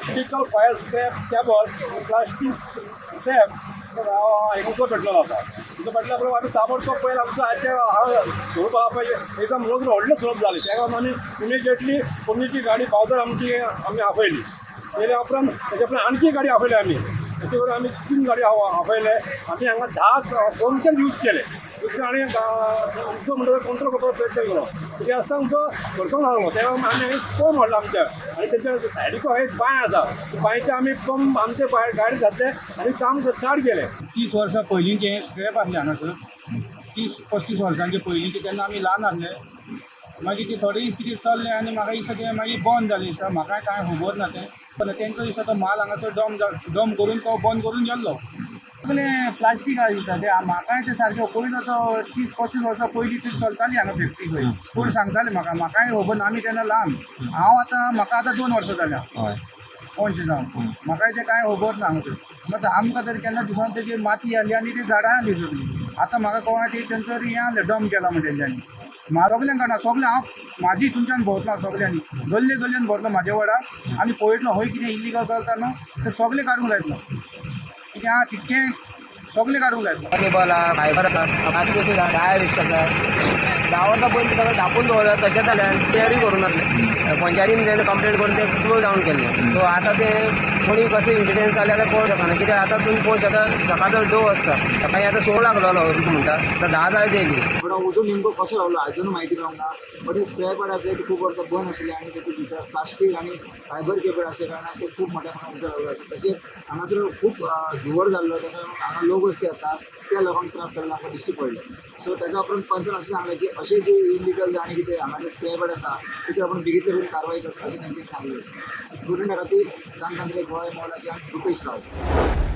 Optical fire scrap cable, plastic scrap उजो पेटलेलो आसा. उजो पेटल्या उपरांत आमी ताबडतोब पयलीं आमचो आयचे स्वरूप आहा पळय, एकदम व्हडलें स्वरूप जालें. तेका लागून आमी इमिजिएटली पोन्नीची गाडी बावजर आमची आमी आपयली. येयल्या उपरांत तेच्या उपरांत आणखी गाडी आपयली आमी. तेचे बरोबर आमी 3 गाडी आपयले. आमी हांगा 10 पंप यूज केले. दुसरें आनी उजो म्हणटा तो कंट्रोल करपाचो प्रयत्न केलो. तरी आसतना उजो भरकम जालो. तेन्ना आमी हांगा पंप हाडलो आमच्या आनी तेच्या सायडीक एक बांय आसा, बांयचे आमी पंप आमचे गाडी घातले आनी काम स्टार्ट केलें. 30 वर्सां पयलींचें हें स्क्रॅप आसलें हांगासर, 30-35 वर्सांचे पयलींचें. तेन्ना आमी ल्हान आसले. मागीर ते थोडे दीस कितें चल्लें आनी म्हाका दिसता तें मागीर बंद जालें दिसता. म्हाका कांय खबर ना तें. पण तेंचो दिसता तो माल हांगासर डंप करून तो बंद करून गेल्लो. सगळें प्लास्टीक आसा दिसता तें. म्हाकाय तें सारकें पयलो तो 30-35 वर्सां पयलीं ती चलताली हांगा फॅक्टरी खंय, कोण सांगताले म्हाका, म्हाकाय खबर ना. आमी तेन्ना ल्हान. हांव आतां म्हाका आतां 2 वर्सां जाल्या पंच जावन, म्हाकाय तें कांय खबर ना हांगा. मात आमकां तर केन्ना दिसान तेजी माती हाडली आनी ती झाडां हाडली सगळीं. आतां म्हाका कळना ती तेंचो हें आहलें, डंप केला म्हण तेंच्यांनी. सगल्यांक काडना, सगळें हांव म्हाजी तुमच्यान भोंवतलो, सगल्यांनी गल्ले गल्ल्यान भोंवतलो म्हाज्या वाडा आनी पळयतलो खंय कितें इल्लिगल चलता न्हू तें सगळें काडूंक लायतलो. कितें आहा तितकें सगळें काडूंक लायतलो. केबल आहा, फायबर आसा, माती टायर दिसता. 10 वर्सां पयलीं सगळें धापून दवरता तशें जालें आनी क्लियरूय करूं नासलें. पंचायतीन तेन्ना कंप्लेन करून तें क्लोज डावन केल्लें. सो आतां तें कोणी कशें इन्सिडंट जालें आतां पळोवंक शकना. कित्याक आतां तुमी पळोवंक शकता, सकाळचो डो आसता, सकाळीं आतां 6 लागलोलो रुख म्हणटा, आतां 10 जाल्यार येयली. पण उजो नेमको कसो रावलो अजून म्हायती मेळोंक ना. बट हे स्क्रॅप यार्ड आसले ते खूब वर्सां बंद आशिल्ले आनी तेतूंत भितर प्लास्टीक आनी फायबर केबल आसल्या कारणान ते खूब मोठ्या प्रमाणात उजो लागलो आसा. तशेंच हांगासर खूब धुंवर जाल्लो, ताका लागून हांगा लोक वस्ती आसा त्या लोकांक त्रास जाल्लो आमकां दिश्टी पडले. सो ताच्या उपरांत पंचान अशें सांगलें की अशें जे इलिगल आनी कितें हांगा जे स्क्रॅप यार्ड आसा तितून आपण बेगीतले बेगीन कारवाई करता अशें तांच्यांनी सांगलें. गुड खातीर सांत आंद्रे गोंय मोलाच्यान रुपेश राव.